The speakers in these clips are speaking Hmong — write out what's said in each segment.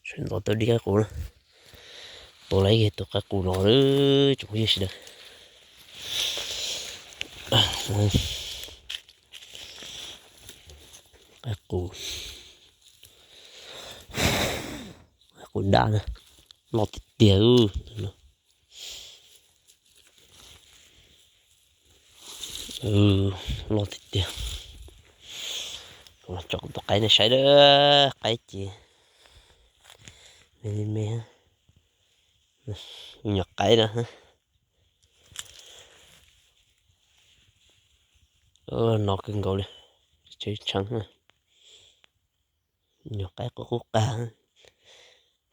Sawv ntxov tuaj dib qaib qus na. Tua lawm ib tug qaib qus no lawm tsoom phooj ywg sawv daws. Qaib qus, qaib qus dab na, loj tiag tiag. Loj tiag tiag. Tso kuv tus qaib nej saib a, qaib ces me me, me nyuam qaib na. No kawg nkaus li, tseem tsheej, nyuam qaib qub qub qag,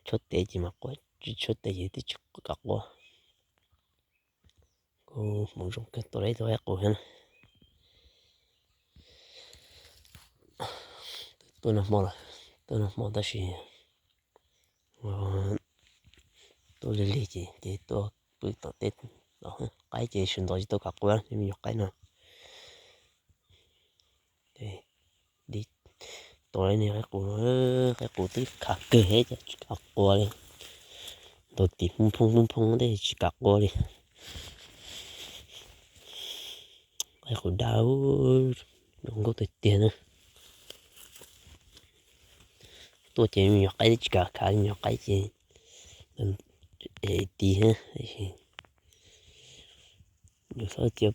tshuab tes ces mas quaj, tsis tshuab tes ces twb tsis kam quaj. Kuv hmoov zoo kawg tua lawm ib tug qaib qus thiab na. Tuaj noj hmo lawm, tuaj noj hmo tab sis tuaj lig lig ces ces tuaj pw tom teb. Qaib ces sawv ntxov tsis tau kam quaj, me nyuam qaib no. Tua lawm niag qaib qus no, qaib qus twb khav kawg thiab cas tsis kam quaj li. Ntaus tim phooj phooj phooj phooj tej tsis kam quaj li. Qaib qus dab, zoo nkauj tiag tiag na. Tuaj ces me nyuam qaib twb tsis kam khav li, me nyuam qaib ces ti thiab. Yus txhob cia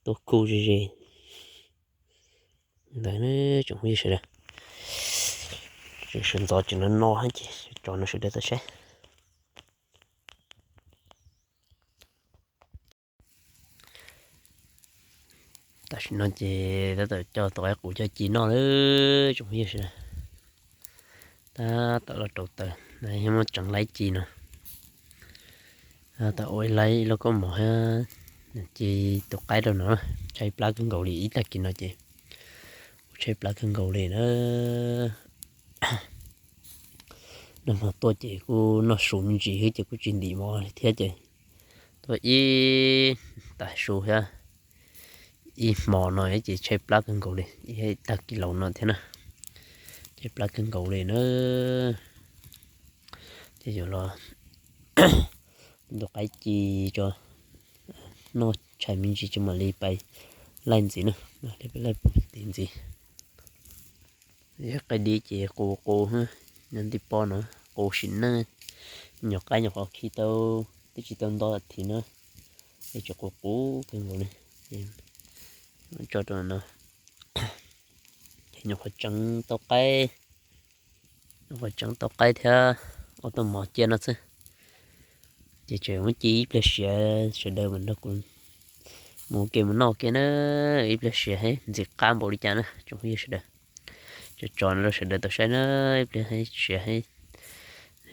tuaj kuj ze ze ntawd na tsoom phooj ywg sawv daws. Tseem sawv ntxov tseem no no ces tso no sawv daws tau saib. Tam sim no ces tab tom coj tus qaib qus coj ci noj lawm tsoom phooj ywg sawv daws. Tab tom los rau taws, muab tseev laib ci no. Tab tom ua ib laib ib lauj kaub mom thiab ci tus qaib rau no, tshaib plab kawg nkaus li ib tag kis no ces kuj tshaib plab kawg nkaus li na. Nag hmo tuaj ces kuj noj su me ntsis xwb ces kuj tsis ntim mov li thiab ces tuaj ib tag su thiab ib hmo no ces tshaib plab kawg nkaus li, ib tag kis laus no thiab na, tshaib plab kawg nkaus li na. Ces yuav los tus qaib ci tso, noj tshais me ntsis tso mam li pais laij ntxiv na, laij tiv ntxiv. Qaib dib ces qus qus, nyob nti pob no qus sim neej, nyuam qaib nyuam qhuav khi tau, twb tsis tau nto thiv na, es tseem qus qus kawg nkaus li. Tso rau no, ces nyuam qhuav tseev tau qaib, nyuam qhuav tseev tau qaib thiab ua tau mov cia no xwb. Ces tseem muab ci ib pliag siav, sawv daws mam nrog kuv mus ke mus noj ke na, ib pliag siav thiab ntxim qab npaum li cas na tsoom phooj ywg sawv daws. Tso tso no rau sawv daws tau saib na, ib pliag siav thiab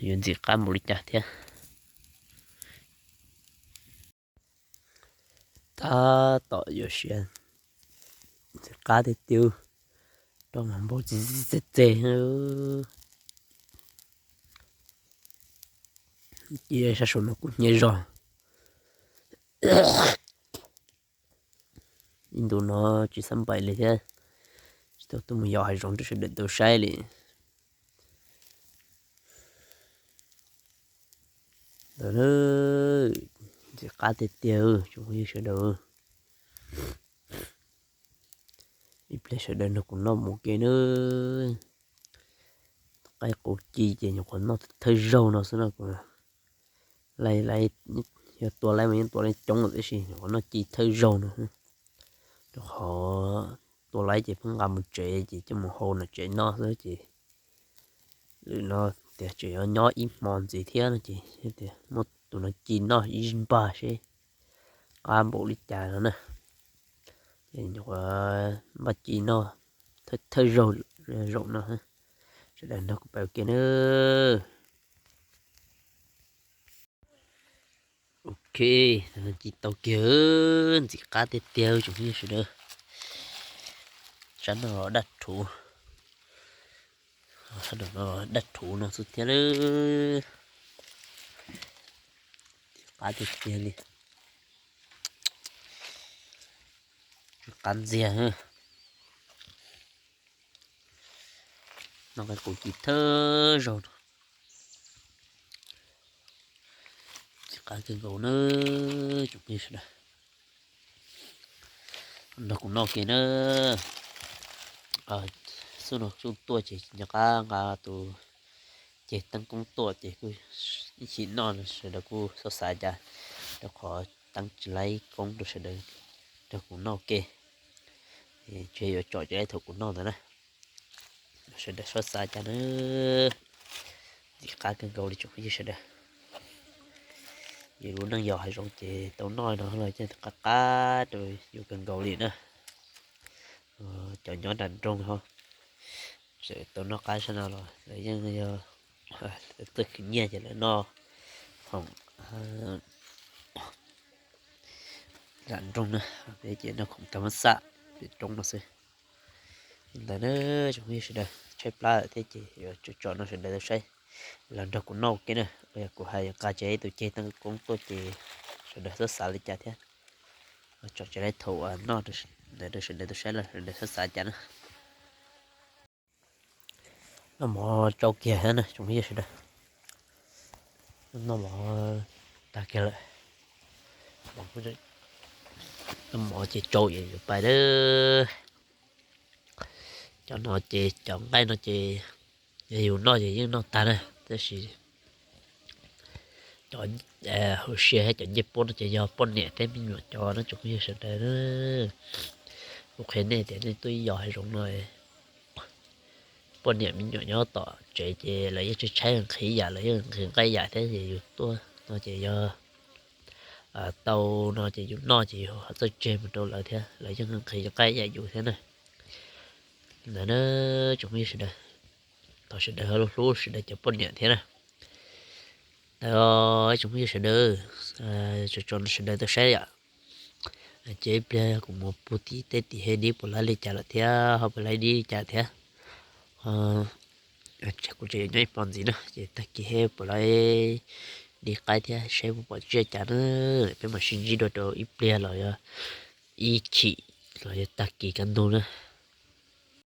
yuav ntxim qab npaum li cas thiab. Tab tom yuav siav, ntxim qab tiag tiag, rau mas npau txi txi txeg. Cia sab saum no kuj hnyiab zog. Ib ntus no tsis xab npais li thiab, tsis tau tuaj mus yos hav zoov rau sawv daws tau saib li. Ntawd, ntxim qab tiag tiag tsoom phooj ywg sawv daws. Ib pliag sawv daws nrog kuv noj mus ke na. Qaib qus ci ces nyuam qhuav noj thawj zaug no xwb no. Kuv laij laij, yog tua laij mas yeej tua laij coob lawm tab sis nyuam qhuav noj ci thawj zaug no. Rau qhov tua laij ces pheej nqa mus tsev ces coj mus hau nram tsev noj xwb ces lwm no tias tseem yuav nyob ib hmo ntxiv thiab no ces tias muab tus no ci noj ib npag seb qab npaum li cas no na. Ces nyuam qhuav npaj ci noj thawj zaug zaum no. Sawv daws nrog kuv pais ua ke na. Ok, ci tau kiag, ntxim qab tiag tiag tsoom phooj ywg sawv daws. Sab no daj rhuv, sab no daj rhuv no xwb thiab lawm. Ntxim qab tiag tiag li. Qab ntxiag. Noj qaib qus ci thawj zaug no, ci qab kawg nkaus na tsoom phooj ywg sawv daws. Nrog kuv noj ke na. Xub no xub tuaj ces nco qab nqa tus ceg teeb koob tuaj ces kuj ib chim noj sawv daws kuj xav xav cas, rau qhov teeb tsis laib koob rau sawv daws nrog kuv noj ke. Tsis yuav tsom ces laib thaum kuv noj ntawd na. Sawv daws xav xav cas na, ci qab kawg nkaus li tsoom phooj ywg sawv daws. Yus lub neej yog hav zoov ces tau noj no los yeej qab qab rau yus kawg nkaus li na. Cov nyob nram nroog ho tseem tau noj qab zaj no los lawv yeej yog txawj khwv nyiaj ces lawv noj khoom nram nroog na, peb ces noj khoom tag mab xaj pem roob no xwb. Ntawd na tsoom phooj ywg sawv daws, tshaib plab lawm thiab ces yuav tsom tsom no sawv daws tau saib. Los nrog kuv noj ke na, yog kuv hais nqa tsev ib tus ceg teeb koob tuaj ces sawv daws xav xav li cas thiab. Tsom tsev laib thaum noj ntawd rau sawv daws tau saib los sawv daws xav xav cas na. Noj mov tsau kiag thiab na tsoom phooj ywg sawv daws. Noj mov tag kiag lawm. Noj mov ces tsau es yuav pais lawm. Cov no ces cov nqaij no ces yog yus noj ces yeej noj tag na, tab sis cov hauv siab thiab cov ncej puab no ces yog poj niam thiab me nyuam cov no tsoom phooj ywg sawv daws. Kuv qhia nej tias nej tuaj ib yos hav zoov no, poj niam me nyuam nyob tom tsev ces lawv yeej tshaib tshaib nqhis yam, lawv yeej nqhis nqaij yam thiab ces yus tuaj no ces yog tau no ces yus noj ces yus ho txawj tseg mus rau lawv thiab, lawv yeej nqhis nqaij yam yus thiab na. Ntawd na tsoom phooj ywg sawv daws, thov sawv daws ho hlub sawv daws cov poj niam thiab na. Ntawd tsoom phooj ywg sawv daws, tso tso sawv daws tau saib yom. Ces ib pliag kuv mus pug tim tej tim he dib puas laib li cas lawm thiab ho puas laib dib li cas thiab. Kuv tseem yuav nyob ib pos ntxiv na ces tag kis he puas laib dib qaib thiab saib puas pom tsiaj cas na. Peb mam sib ntsib dua rau ib pliag los yog ib chim los yog tag kis kaj ntug na.